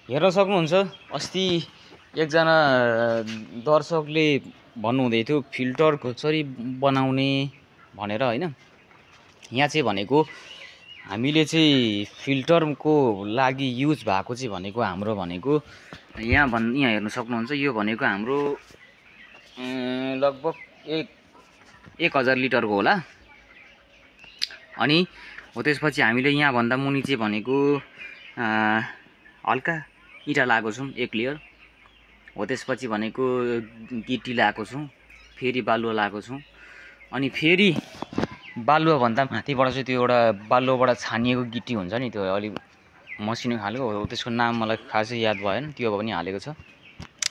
हेर्न सक्नुहुन्छ अस्ति एकजना दर्शकले भन्नुहुँदै थियो फिल्टर कसरी बनाउने भनेर हैन। यहाँ चाहिँ भनेको हामीले चाहिँ फिल्टरको लागि युज भएको चाहिँ भनेको हाम्रो भनेको यहाँ हेर्न सक्नुहुन्छ यो भनेको हाम्रो लगभग 1000 लिटरको होला। अनि हो त्यसपछि हामीले यहाँ भन्दा मुनि चाहिँ भनेको हल्का इँटा लगाएको छौँ 1 लेयर। हो त्यसपछि भनेको गिटी लगाएको छौँ, फेरि बालुवा लगाएको छौँ। अनि फेरि बालुवा भन्दा माथिबाट चाहिँ त्यो एउटा बालुवाबाट छानिएको गिटी हुन्छ नि, त्यो अलि मसिनो खालको हो, त्यसको नाम मलाई खासै याद भएन, त्यो पनि हालेको छ।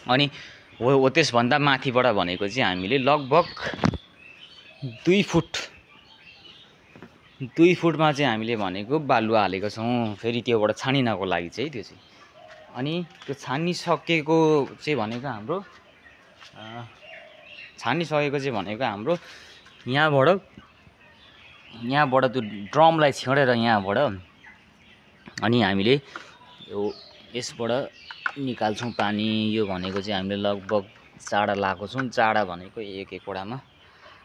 अनि हो त्यसभन्दा माथिबाट भनेको चाहिँ हामीले लगभग 2 फुटमा चाहिँ हामीले भनेको बालुवा हालेको छौँ, फेरि त्योबाट छानिनको लागि चाहिँ त्यो चाहिँ। अनि त्यो छानिसकेको चाहिँ भनेको हाम्रो यहाँबाट त्यो ड्रमलाई छेडेर यहाँबाट अनि हामीले यसबाट निकाल्छौँ पानी। यो भनेको चाहिँ हामीले लगभग चाडा लगाएको छौँ। चाडा भनेको एक वटामा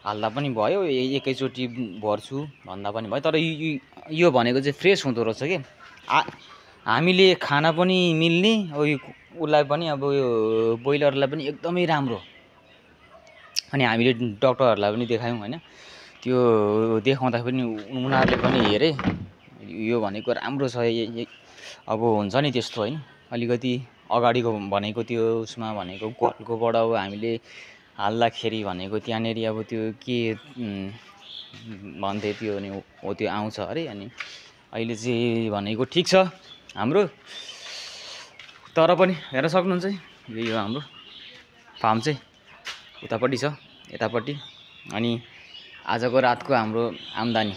हाल्दा पनि भयो, एकैचोटि भर्छु भन्दा पनि भयो। तर यो भनेको चाहिँ फ्रेस हुँदो रहेछ के, हामीले खाना पनि मिल्ने, उसलाई पनि अब यो बोइलरलाई पनि एकदमै राम्रो। अनि हामीले डक्टरहरूलाई पनि देखायौँ हैन, त्यो देखाउँदा पनि उनीहरूले पनि हेरे यो भनेको राम्रो छ। अब हुन्छ नि त्यस्तो हैन, अलिकति अगाडिको भनेको त्यो उसमा भनेको कलकोबाट अब हामीले हाल्दाखेरि भनेको त्यहाँनेर अब त्यो के भन्थे त्यो नि हो त्यो आउँछ अरे। अनि अहिले चाहिँ भनेको ठिक छ हाम्रो। तर पनि हेर्न सक्नुहुन्छ यो हाम्रो फार्म चाहिँ उतापट्टि छ, यतापट्टि। अनि आजको रातको हाम्रो आम्दानी